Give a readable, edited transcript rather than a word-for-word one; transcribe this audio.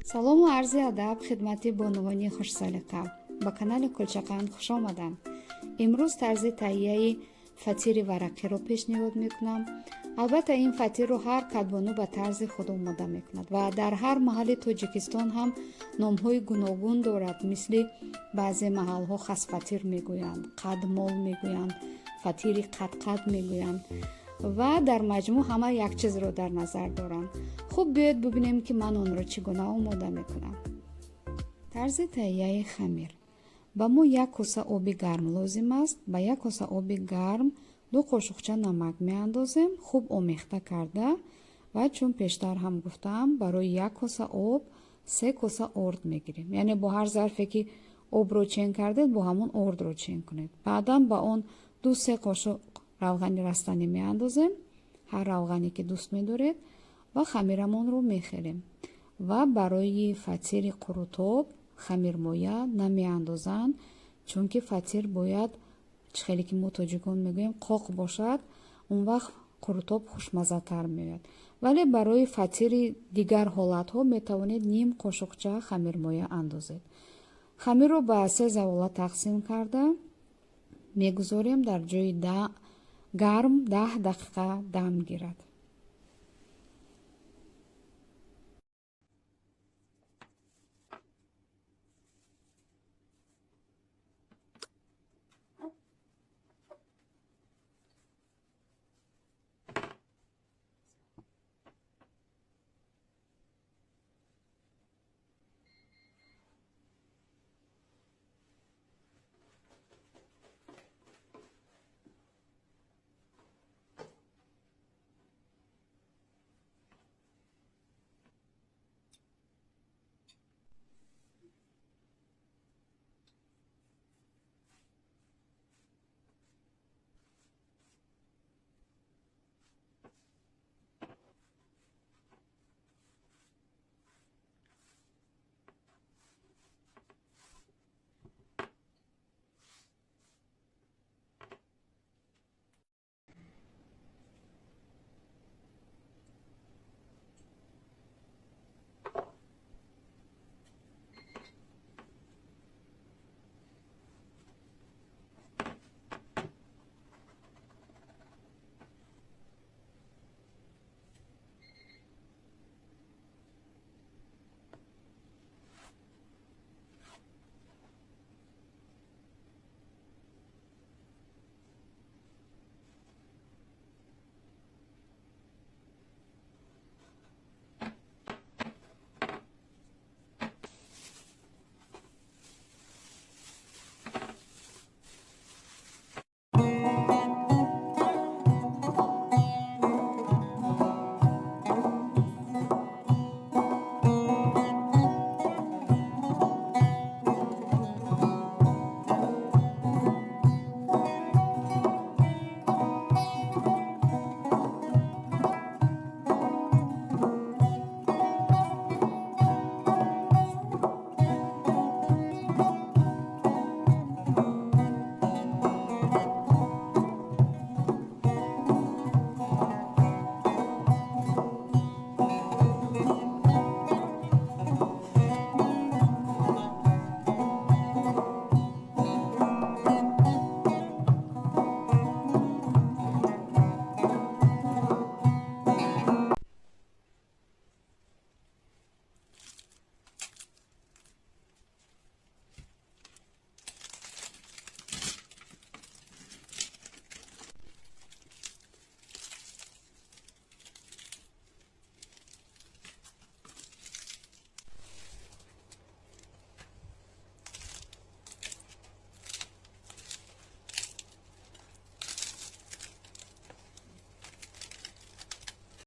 Салому арзи адаб хидмати бонувони хушсалиқа. Ба канали Кулчақанд хушомаданд. Имрӯз тарзи таҳияи фатири варақиро пешниҳод мекунам. Албатта, ин фатирро ҳар кадбону ба тарзи худ омода мекунад ва дар ҳар маҳалли Тоҷикистон ҳам номҳои гуногун дорад. Мисли баъзе маҳалҳо хасфатир мегӯянд, қадмол мегӯянд, фатири қадқад мегӯянд ва дар маҷмӯъ ҳама як чизро дар назар доранд. Хуб, биёед бубинем, ки ман онро чӣ гуна омода мекунам. Тарзи таҳияи хамир. Ба мо як коса оби гарм лозим аст. Ба як коса оби гарм 2 қошуқча намак меандозем, хуб омехта карда. Ва чун пештар ҳам гуфтаам, барои як коса об 3 коса орд мегирем. Яъне бо ҳар зарфе ки обро чен кардед, бо ҳамон ордро чен кунед. Баъдан ба он 2-се қошуқ равғани растанӣ меандозем, ҳар равғане ки дӯст медоред, ва хамирамонро мехелем. Ва барои фатири қурутоб хамирмоя намеандозанд, чунки фатир бояд, чӣ хеле ки мо тоҷикон мегӯем, қоқ бошад, он вақт қурутоб хушмаззатар меояд. Вале барои фатири дигар ҳолатҳо метавонед ним қошуқча хамирмоя андозед. Хамирро ба се завола тақсим карда мегузорем, дар ҷои гарм 10 дақиқа дам гирад.